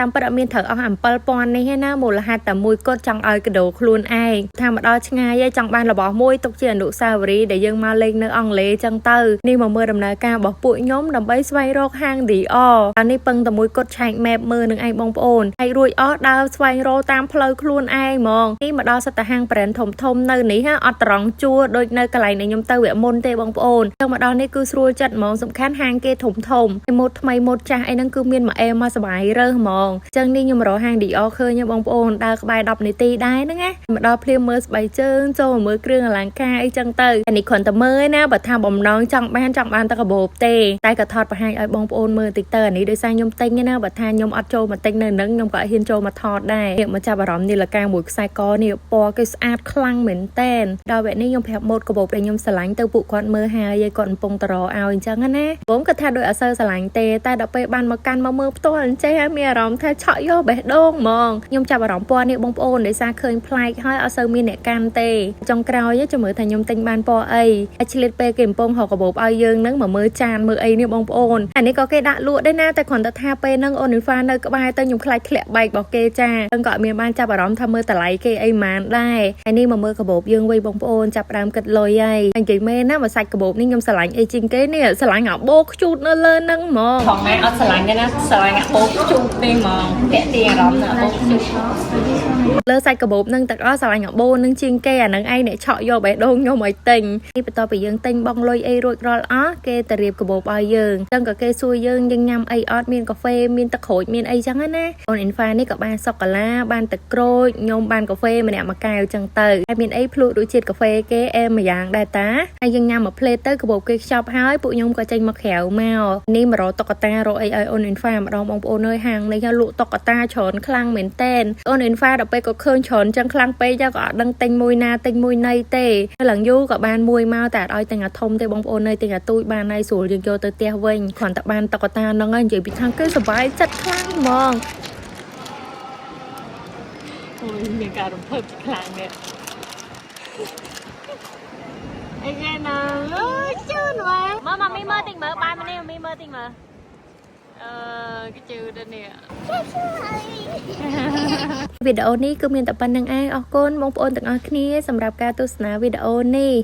តាមពិតអត់មានត្រូវអស់7000នេះទេណាមូលហេតុតែមួយគត់ចង់ឲ្យកដោខ្លួនឯងថាមកដល់ឆ្ងាយឯងចង់បានរបស់មួយទុកជាអនុស្សាវរីយ៍ដែលយើងមកលេងនៅអង់គ្លេសចឹងទៅនេះមកមើលដំណើរការរបស់ពួកខ្ញុំដើម្បីស្វែងរកហាង Dior អានេះពឹងតែមួយគត់ឆែក map មើលនឹងឯងបងប្អូនហើយរួចអស់ដើរស្វែងរកតាមផ្លូវខ្លួនឯងហ្មងនេះមកដល់សិតតែហាង brand ធំធំនៅនេះហ่าអត់ត្រង់ជួរដូចនៅកន្លែងដែលខ្ញុំទៅវគ្គមុនទេបងប្អូនចឹងមកដល់នេះគឺស្រួលចិត្តហ្មងសំខាន់ហាងគេធំធំម៉ូតថ្មីម៉ូតចាស់អីហ្នឹងគឺមានមួយអេមកសប្បាយរើសហ្មងចឹងនេះខ្ញុំរកហាង Dior ឃើញហ៎បងប្អូនដើរក្បែរ10នាទីដែរហ្នឹងណាមកដល់ភ្លាមមើលស្បែកជើងចូលមកមើលគ្រឿងអលង្ការអីចឹងទៅអានេះគ្រាន់តែមើលណាបើថាបំណងចង់បានចង់បានតែកាបូបទេតែក៏ថតបង្ហាញឲ្យបងប្អូនមើលតិចទៅអានេះដោយសារខ្ញុំទិញណាបើថាខ្ញុំអត់ចូលមកទិញនៅនឹងខ្ញុំក៏អត់ហ៊ានចូលមកថតដែរនេះមកចាប់អារម្មណ៍នាឡិកាមួយខ្សែកនេះពណ៌គេស្អាតខ្លាំងមែនតែនដល់វគ្គនេះខ្ញុំប្រាប់ម៉ូតកាបូបដែលខ្ញុំស្រឡាញ់ទៅពួកគាត់មើលហើយគាត់កំពុងតរឲ្យអញ្ចឹងណាបងគាត់ថាដូចអត់សូវស្រឡាញ់ទេតែដល់ពេលបានមកកាន់មកមើលផ្ទាល់អញ្ចេះហើយមានអារម្មណ៍ថាឆក់យកបេះដូងហ្មងខ្ញុំចាប់អារម្មណ៍ពណ៌នេះបងប្អូនដោយសារឃើញប្លែកហើយអត់សូវមានអ្នកកាន់ទេចុងក្រោយចាំមើលថាខ្ញុំទិញបានពណ៌អីហើយឆ្លៀតពេលគេកំពុងរកកាបូបឲ្យយើងនឹងមកមើលចានមើលអីនេះបងប្អូនអានេះក៏គេដាក់លក់ដែរណាតែគ្រាន់តែថាពេលហ្នឹងអូននីហ្វានៅក្បែរទៅខ្ញុំខ្លាចធ្លាក់បែករបស់គេចាឹងក៏អត់មានបានចាប់អារម្មណ៍ថាមើលតម្លៃគេអីម៉ានដែរហើយនេះមកមើលកាបូបយើងវិញបងប្អូនចាប់ដើមគិតលុយហើយនិយាយមែនណាមួយសាច់កាបូបនេះខ្ញុំស្រឡាញ់អីជាងគេនេះស្រឡាញ់អាបោខ្ជូតនៅលើហ្នឹងហ្មង ផងម៉ែអត់ស្រឡាញ់ទេណាស្រឡាញ់អាបោកជូតនេះហ្មងតាក់ទាញអារម្មណ៍ណាអាបោកជូត លើសាច់កាបូបនឹងទាំងអស់ស្រឡាញ់អាបូនឹងជាងគេអានឹងឯងអ្នកឆក់យកបេះដូងខ្ញុំឲ្យទិញនេះបន្ទាប់ពីយើងទិញបងលុយអីរួចរាល់អស់គេទៅរៀបកាបូបឲ្យយើងចឹងក៏គេសួរយើងយើងញ៉ាំអីអត់មានកាហ្វេមានទឹកក្រូចមានអីចឹងណាអូនអ៊ីនហ្វានេះក៏បានសូកូឡាបានទឹកក្រូចខ្ញុំបានកាហ្វេម្នាក់មួយកែវចឹងទៅហើយមានអីភ្លក់រសជាតិកាហ្វេគេអែមមួយយ៉ាងដែរតាហើយយើងញ៉ាំមួយផ្លេតទៅកាបូបគេខ្ចប់ហើយពួកខ្ញុំក៏ចេញមកក្រៅមកនេះមករកតុក្កតារកអីឲ្យអូនអ៊ីនហ្វាម្ដងបងប្អូនអើយហាងនេះលក់តុក្កតាច្រើនខ្លាំងមែនតែនអូនអ៊ីនហ្វាដល់ពេលក៏ឃើញច្រើនចឹងខ្លាំងពេកចឹងក៏អត់ដឹងទិញមួយណាទិញមួយណីទេឡើងយូរក៏បានមួយមកតែអត់ឲ្យទិញអាធំទេបងប្អូនអើយទិញអាទូចបានហើយស្រួលយើងយកទៅផ្ទះវិញគ្រាន់តែបានតុក្កតាហ្នឹងហើយនិយាយពីថាគេសប្បាយចិត្តខ្លាំងហ្មង អូយមានការរំភើបជាខ្លាំងនេះអីគេណាអើយជឿនវ៉ាមើលម៉ាមីមើលតិចមើលបាយមកនេះម៉ាមីមើលតិចមើលអឺគេជឿដល់នេះ វីដេអូនេះគឺមានតែប៉ុណ្្នឹងឯងអរគុណបងប្អូនទាំងអស់គ្នាសម្រាប់ការទស្សនាវីដេអូនេះ។